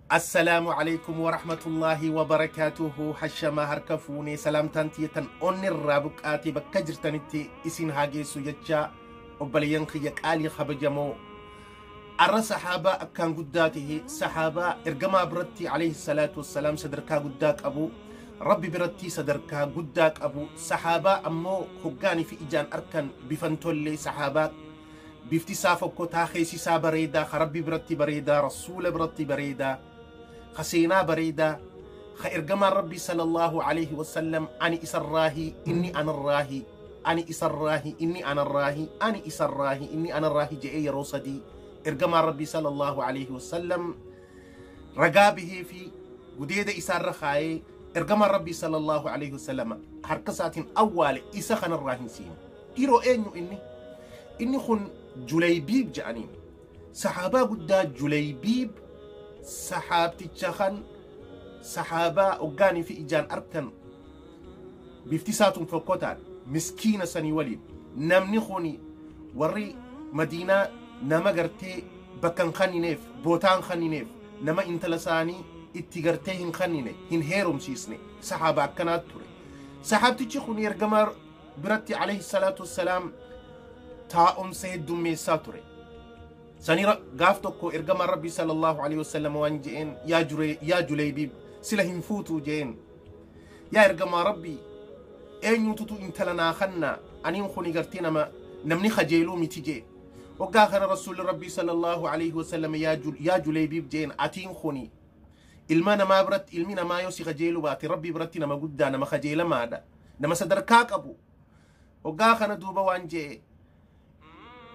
Assalaamu alaikum warahmatullaahi wabarakaatuhu. Hashamaa harka fuunee, salaamtaan tiyyatan onni irraa buqqaatee bakka jirtanitti isin haa geessu jecha, obboleeyyan kiyya qaalii kabajamoo. Arra sahaabaa akkaan guddaa tahe, sahaabaa ergamaa biratti alayhi salaatu wassalaam sadarkaa guddaa qabu, Rabbi biratti sadarkaa guddaa qabu, sahaabaa ammoo hoggaanii fi ijaan arkan bifan tollee, sahaabaa bifti isaa fokkotaa, keessi isaa bareedaa, ka Rabbi biratti bareedaa, Rasuula biratti bareedaa, ka seenaa bareedaa, ka ergamaan Rabbi sallallahu alaihi wasallam "Ani isarraahi, inni anarraahi, ani isarraahi, inni anarraahi, ani isarraahi, inni anarraahi" je'ee yeroo sadii ergamaan Rabbi sallallahu alaihi wasallam ragaa bahee fi gudeeda isaarra kaayee, ergamaan Rabbi sallallahu alaihi wasallam harka isaatiin awwaale, isa kanarraa hin siine. Dhiiroo, eenyu inni? Inni kun Julaybiib jedhaniin. Sahaabaa guddaa Julaybiib, sahaabticha kan sahaabaa hoggaanii fi ijaan arkan bifti isaatuun fokkotaan miskiina sanii waliin. Namni kun warri Madiinaa nama gartee bakka hin kannineef, bootaa hin kannineef, nama intala isaanii itti gartee hin kannine, hin heerumsiisne. Sahaaba akkanaat ture. Sahaabtichi kun ergamaa biratti alayhi salaatu wassalaam taa'umsa heddummeessaa ture. Sanii gaaf tokko ergamaan Rabbii sallallahu alaihi wasallam waan je'een: "Yaa jure, yaa Julaybiib, sila hin fuutuu?" je'een. "Yaa ergamaa Rabbii, eenyututu intala naa kannaa? Aniin kuni gartee nama namni kajeeluu miti" jee. Waggaa kana Rasuulli Rabbii sallallahu alaihi wasallam "Yaa Julaybiib," jeen, "atiin kuni ilma namaa biratti, ilmi namaa yoo si kajeeluu baate, Rabbii biratti nama guddaa, nama kajeelamaadha, nama sadarkaa qabu." Waggaa kana duuba waan jee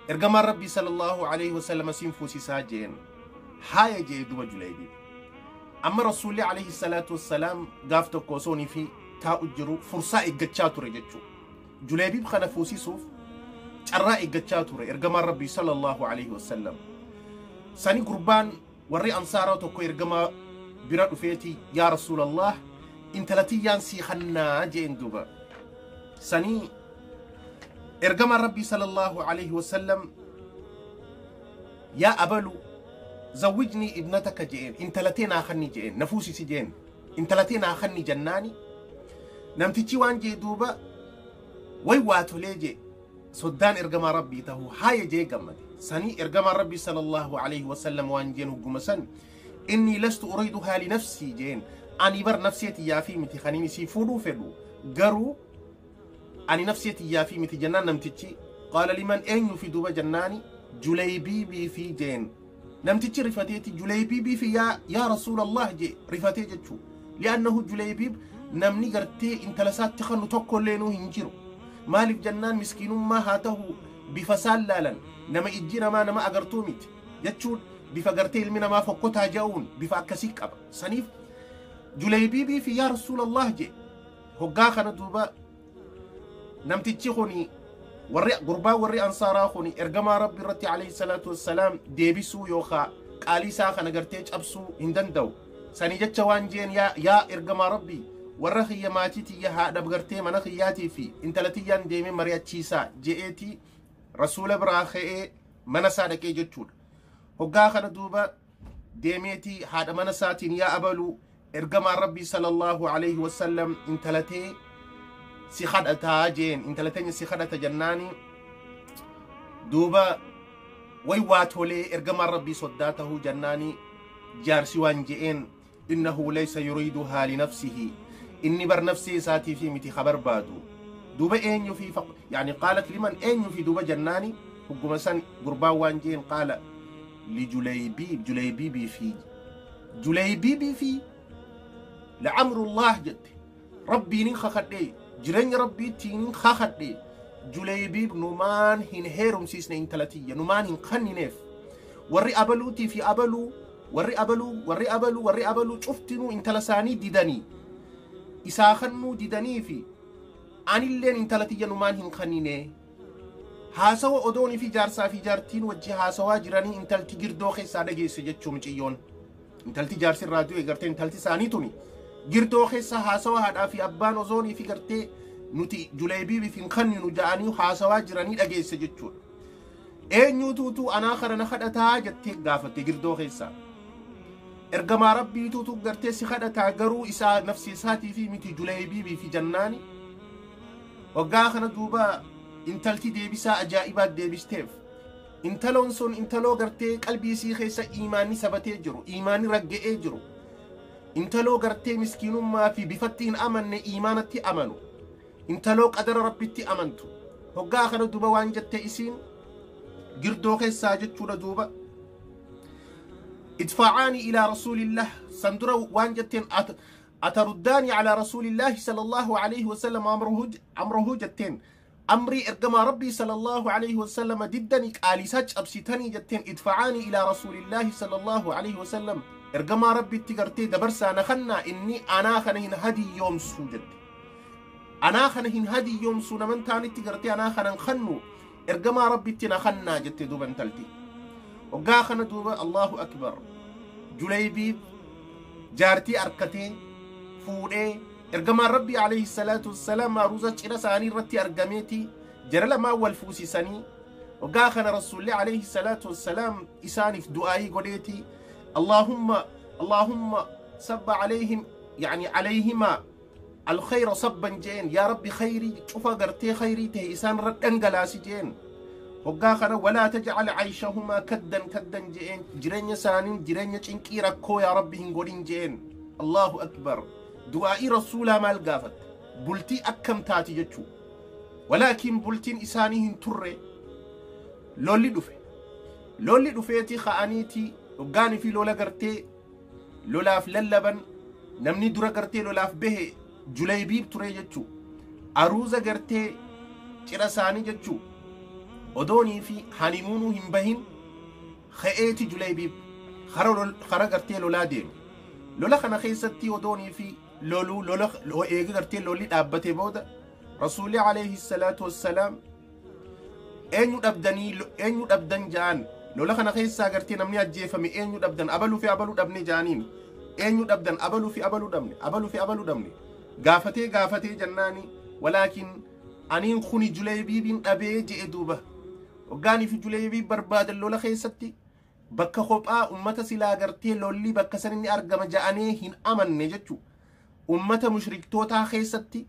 ergamaan Rabbii sallallahu alaihi wasallam "Siin fuusisaa" jeen. "Haaya" jee duba Julaybiib. Amma Rasuulli alayhi salaatu wassalaam gaaf tokko osoonii fi taa'u jiru fursaa eeggachaa ture jechuudha. Julaybiib kana fuusisuuf carraa eeggachaa ture ergamaan Rabbii sallallahu alaihi wasallam. Sani gurbaan warri Ansaaraa tokko ergamaa bira dhufeeti, "Yaa Rasuulallah, intala tiyyaan sii kannaa" jeen duba. Sanii ergamaan Rabbii sallallahu alaihi wasallam, "Yaa abalu, zawwijnii ibnataka" jeen, "Intalatee naa kanni" jeen, "Na fuusisi" jeen, "Intalatee naa kanni" jennaani, namtichi waan jee duuba, "Way, waa tolee" jee. Soddaan ergamaa Rabbii tahuu "Haaya" jee gammade. Sanii ergamaan Rabbii sallallahu alaihi wasallam waan jeen hugguma san, "Innii lastu uriiduhaa li nafsii" jeen, "Ani bar nafsee tiyyaa fi miti kaniin isii fuudhuu fedhu, garuu ani nafsee tiyyaa fi miti" jennaan, namtichi, "Qaala liman, eenyu fi duuba?" jennaani, "Julaybiibii fi" jeen. Namtichi rifateeti, "Julaybiibii fi yaa Rasuulallah?" jee rifatee jechuu, li'annahu Julaybiib namni gartee intala isaatti kannu tokko illee nuu hin jiru. Maaliif jennaan, miskiinummaa haa ta'u, bifa isaan laalan nama ijji namaa nama agartuu miti jechuun, bifa gartee ilmi namaa fokkotaa ja'uun bifa akkasii qaba. Saniif "Julaybiibii fi yaa Rasuulallah?" jee. Hoggaa kana duuba namtichi kuni, warri gurbaan warri Ansaaraa kuni, ergamaa Rabbi irratti alayhi salaatu wassalaam deebisuu yookaa qaalii isaa kana gartee cabsuu hin danda'u. Sanii jecha waan jeen, "Yaa ergamaa Rabbii, warra kiyya, maatii tiyya, haadha gartee mana kiyyaatii fi intala tiyyaan deemee mari'achiisaa" je'eeti Rasuula biraa ka'ee mana isaa dhaqee jechuudha. Hoggaa kana duuba deemeeti haadha mana isaatiin, "Yaa abaluu, ergamaan Rabbii sallallahu alaihi wasallam intalatee si kadhataa" jeen, "Intala teenya si kadhata" jennaani, duuba, "Way, waa tolee, ergamaan Rabbii soddaa tahuu" jennaani, jaarsi waan je'een, "Innahu laysa yuriiduhaa linafsihi, inni bar nafsii isaatii fi miti ka barbaadu." "Duuba eenyu fi?" Yani qaalat liman, "Eenyu fi duuba?" jennaani, hugguma san gurbaan waan jeen, "Qaala lijulaybiib, Julaybiibii fi, Julaybiibii fi." "Lacamrullah," jette, "Rabbiinin kakadhe, jireenya Rabbiittiinin kakadhe, Julaybiib numaan hin heerumsiisne, intala tiyya numaan hin kannineef. Warri abaluutii fi abaluu, warri abaluu, warri abaluu, warri abaluu cuftinuu intala isaanii didanii isaa kannuu didanii fi anilleen intala tiyya numaan hin kannine." Haasawa odoonii fi jaarsaa fi jaartiin wajji haasawaa jiranii intalti girdoo keessaa dhageesse jechuu. Miciyyoon intalti jaarsi irraa du'e gartee intalti isaanii tuni girdoo keessa haasawa haadhaa fi abbaan ozoonii fi gartee nuti Juleebiif hin kanninu ja'anii haasawaa jiranii dhageesse jechuudha. "Eenyutuutu anaa kana na kadhataa?" jettee gaafatte girdoo keessaa. Ergamaa rabbiitutu gartee si kadhataa garuu isaa nafsi isaatii fi miti Julaybiibii fi jannaani. Waggaa kana duuba intalti deebisaa ajaa'ibaa deebisteef. Intaloon sun intaloo gartee qalbii isii keessa iimaanni sabatee jiru, iimaanni ragga'ee jiru. Intaloo gartee miskiinummaa fi bifatti hin amanne iimaanatti amanu. Intaloo qadara rabbitti amantu. Hoggaa kana duuba waan jette isiin girdoo keessaa jechuudha duuba. Idfa'aani ilaa rasuulillah san dura waan jetteen ataruddaani alaa rasuulillahi sallallahu alaihi wasallam amruhu jetteen amrii ergamaa rabbii sallallahu alaihi wasallam diddanii qaalisaa cabsitanii jetteen idfa'aani ilaa rasuulillahi sallallahu alaihi wasallam ergamaa rabbitti gartee dabarsaa na kannaa inni anaa kana hin hadiyyoomsuu jette. Anaa kana hin hadiyyoomsuu naman taanitti gartee anaa kanan kannu ergamaa rabbitti na kannaa jette duuba intalti. Waggaa kana duuba Allahu akbar Julaybiib jaartii arkatee fuudhee ergamaan rabbii alayhi salaatu wassalaam aruuza cina isaanii irratti argameeti jara lamaan wal fuusisanii waggaa kana rasuulli alayhi salaatu wassalaam isaaniif du'aayii godheeti Allahumma Allahumma sabba alayhim yani alayhimaa الخير صبا جين يا ربي خيري شوفا قرتي خيري ته إسان ردن قلاسي جين وقاخنا ولا تجعل عيشهما كدا كدا جين جرين سانين جرين چنكي ركو يا ربي هنقولين جين الله أكبر دعائي رسولا مال قافت بلتي أكم تاتي جتشو ولكن بلتين إسانيهن تري لولي دفه لولي دفيتي خانيتي وقاني في لولا قرتي لولا في للبن نمني درا قرتي لولا في به Julaybiib ture jechuu aruuza gartee cira isaanii jechuu odoonii fi hanimuunuu hin bahin ka'eeti Julaybiib kara gartee lolaa deeme. Lola kana keessatti odoonii fi loluu lola eega gartee lolli dhaabbate booda rasuulli alayhi salaatu wassalaam eenyu dhabdanii eenyu dhabdan ja'an lola kana keessaa gartee namni ajjeefame eenyu dhabdan abaluu fi abaluu dhabne ja'aniin eenyu dhabdan abaluu fi abaluu dhabne abaluu fi abaluu dhabne gaafatee gaafatee jennaani walaakin aniin kuni Julaybiibin dhabee je'e duuba hoggaanii fi Julaybiib barbaadan lola keessatti bakka kophaa ummata silaa gartee lolli bakka san inni argama ja'anee hin amanne jechuu ummata mushriktootaa keessatti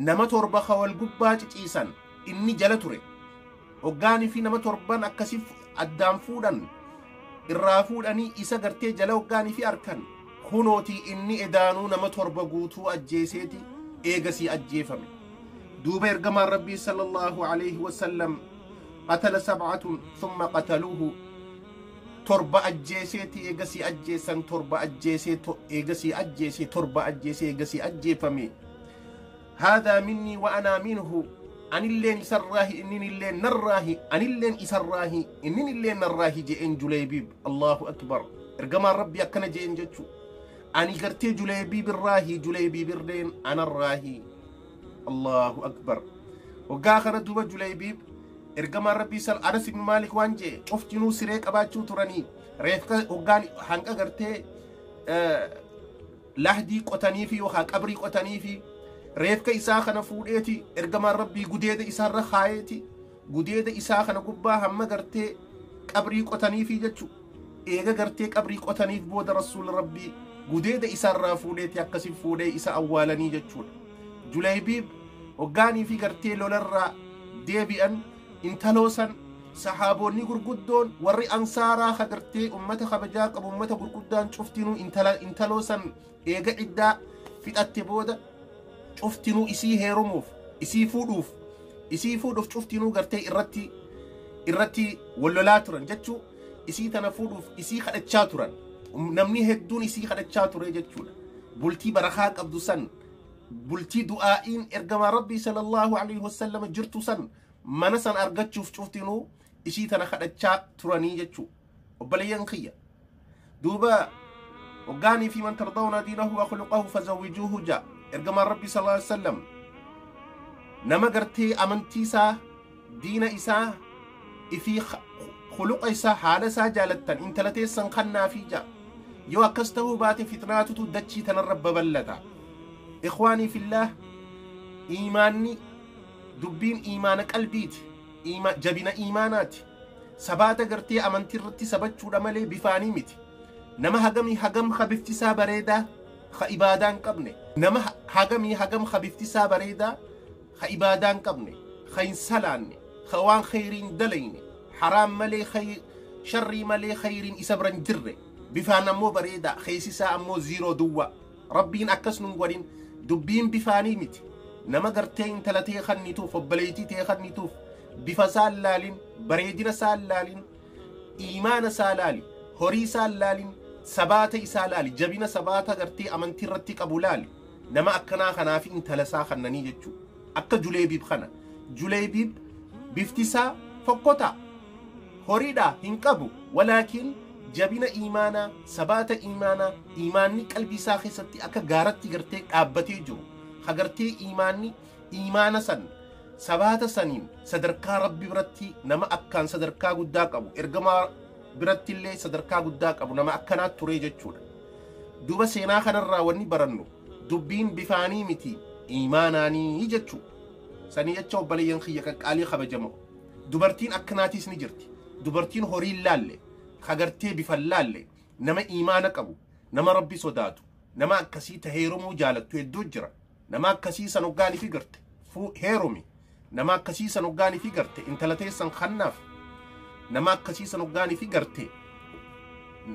nama torba wal gubbaa ciciisan inni jala ture hoggaanii fi nama torban akkasii addaan fuudhan irraa fuudhanii isa gartee jala hoggaanii fi arkan kunootii inni edaanuu nama torba guutuu ajjeeseeti eegasii ajjeefame. Duuba ergamaan rabbii sallallahu alayhi wasallam qatala sab'atun thumma qataluuhu torba ajjeeseeti eegasii ajjeesan torba ajjeesee eegasii ajjeese torba ajjeesee eegasii ajjeefame. Haadaa minnii wa anaa minhu anilleen isarraahi inninilleen narraahi anilleen isarraahi inninilleen narraahi je'een Julaybiib. Allahu akbar ergamaan rabbii akkana je'een jechuu ani gartee Julaybiib irraahi Julaybiib irreen anarraahi. Allahu akbar waggaa kana duuba Julaybiib ergamaan rabbii sal Anas ibn Maalik waan je'e cuftinuu siree qabaachuu turanii reefka hoggaan hanqa gartee lahdii qotanii fi yookaan qabrii qotanii fi reefka isaa kana fuudheeti ergamaan rabbii gudeeda isaarra kaayeeti gudeeda isaa kana gubbaa hamma gartee qabrii qotanii fi jechuu eega gartee qabrii qotaniif booda rasuul rabbii gudeeda isaarraa fuudheeti akkasi fuudhee isa awwaalanii jechuudha. Julaybiib hoggaanii fi gartee lolarraa deebi'an intaloo san saxaaboonni gurguddoon warri ansaaraa ka gartee ummata kabajaa qabu ummata gurguddaan cuftinuu intaloo san eega iddaa fixatte booda cuftinuu isii heerumuuf isii fuudhuuf cuftinuu gartee irratti wallolaa turan jechuu isii tana fuudhuuf isii kadhachaa turan. Namni hedduun isii kadhachaa ture jechuudha. Bultii barakaa qabdu san bultii du'aa'iin ergamaa rabbii sallallahu alaihi wasallam jirtu san mana san argachuuf cuftinuu isii tana kadhachaa turanii jechuu. Obboleeyyan kiyya duuba hoggaanii fi man tardawna diinahu wa khuluqahu fazawwijuuhu jaa ergamaan rabbii sallallahu alaihi wasallam nama gartee amantii isaa diina isaa ifii khuluqa isaa haala isaa jaalattan intala teessan kannaafii jaa yoo akkas ta'uu baate fitnaatutu dachii tanarra babal'ata. Ikhwaanii fillaah iimaanni dubbiin iimaana qalbiiti jabina iimaanaati. Sabaata gartee amantii irratti sabachuudha malee bifaanii miti. Nama hagamii hagam ka bifti isaa bareedaa ka ibaadaa hin qabne, nama hagamii hagam ka bifti isaa bareedaa ka ibaadaa hin qabne, ka hin salaanne, ka waan khayrii hin dalayne, haraam malee sharrii malee khayriin isa bira hin jirre, bifaan ammoo bareedaa, keessi isaa ammoo ziiroo duwwaa. Rabbiin akkas nun godhin. Dubbiin bifaanii miti. Nama gartee intala tee kannituuf, obboleettii tee kannituuf, bifa isaa hin laalin, bareedina isaa hin laalin, iimaana isaa laali, horii isaa hin laalin, sabaata isaa laali, jabina sabaata gartee amantii irratti qabu laali. Nama akkanaa kanaaf intala isaa kannanii jechuudha. Akka Juleebiib kana. Juleebiib bifti isaa fokkotaa, horiidhaa hin qabu, walaakin jabina iimaanaa, sabaata iimaanaa, iimaanni qalbii isaa keessatti akka gaaratti gartee dhaabbatee jiru, ka gartee iimaanni iimaana san sabaata saniin sadarkaa Rabbi biratti nama akkaan sadarkaa guddaa qabu, ergamaa biratti illee sadarkaa guddaa qabu, nama akkanaa turee jechuudha. Duuba seenaa kanarraa wanni barannu dubbiin bifaanii miti, iimaanaanii jechuudha. Sanii jecha obboleeyyan kiyya qaqqaalii kabajamoo, dubartiin akkanaatiis ni jirti. Dubartiin horii hin laalle, ka gartee bifa hin laalle, nama iimaana qabu, nama Rabbi sodaatu, nama akkasii ta heerumuu jaalattu hedduu jira. Nama akkasii san hoggaanii fi garte heerumi. Nama akkasii san hoggaanii fi garte intala teessan kannaaf. Nama akkasii san hoggaanii fi garte,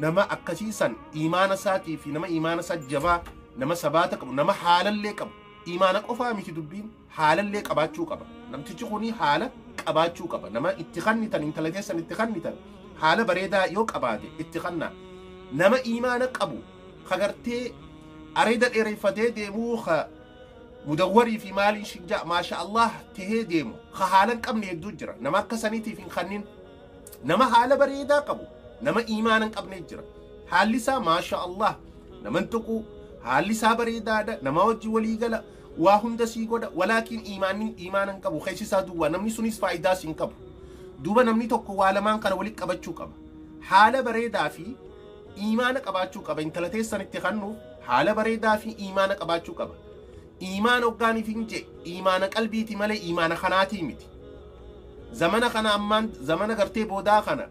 nama akkasii san iimaana isaatii fi nama iimaana isaa jabaa, nama sabaata qabu, nama haalallee qabu. Iimaana qofaa miti dubbiin, haalallee qabaachuu qaba. Namtichi kuni haala qabaachuu qaba. Nama itti kannitan, intala teessan itti kannitan, haala bareedaa yoo qabaate itti kannaa. Nama iimaana qabu ka gartee areeda dheereffatee deemuu, ka mudawwarii fi maaliin shinjaa maasha Allah tahee deemu, ka haala hin qabne hedduu jira. Nama akka saniitiif hin kannin. Nama haala bareedaa qabu, nama iimaana hin qabne jira. Haalli isaa maasha Allah nama hin tuqu, haalli isaa bareedaadha, nama wajji walii gala, waa hunda sii godha, walaakin iimaanni iimaana hin qabu, keessi isaa duwwaa, namni sunis faayidaas hin qabu. Duuba namni tokko waa lamaan kana walitti qabachuu qaba. Haala bareedaa fi iimaana qabaachuu qaba. Intala teessan itti kannuuf haala bareedaa fi iimaana qabaachuu qaba. Iimaana hoggaaniif hin jee iimaana qalbiiti malee iimaana kanaatii miti. Zamana kana ammaan zamana gartee boodaa kana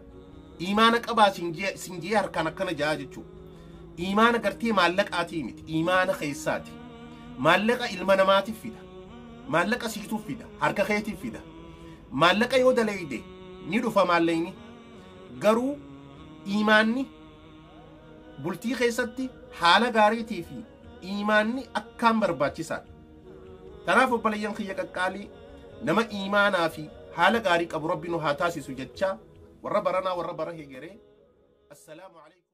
iimaana qabaa sin jee harkaan akkana ja'a jechuudha. Iimaana gartee maallaqaatii miti, iimaana keessaati. Maallaqa ilma namaatiif fida. Maallaqa siituuf fida, harka keetiif fida. Maallaqa yoo dalayde ni dhufa maallaqni. Garuu iimaanni bultii keessatti haala gaariitii fi iimaanni akkaan barbaachisaadha. Kanaaf obboleeyyan kiyya qaqqaalii, nama iimaanaa fi haala gaarii qabu Rabbi nu haa taasisu jechaa, warra baranaa warra bara hegeree. Assalaamu alaikum.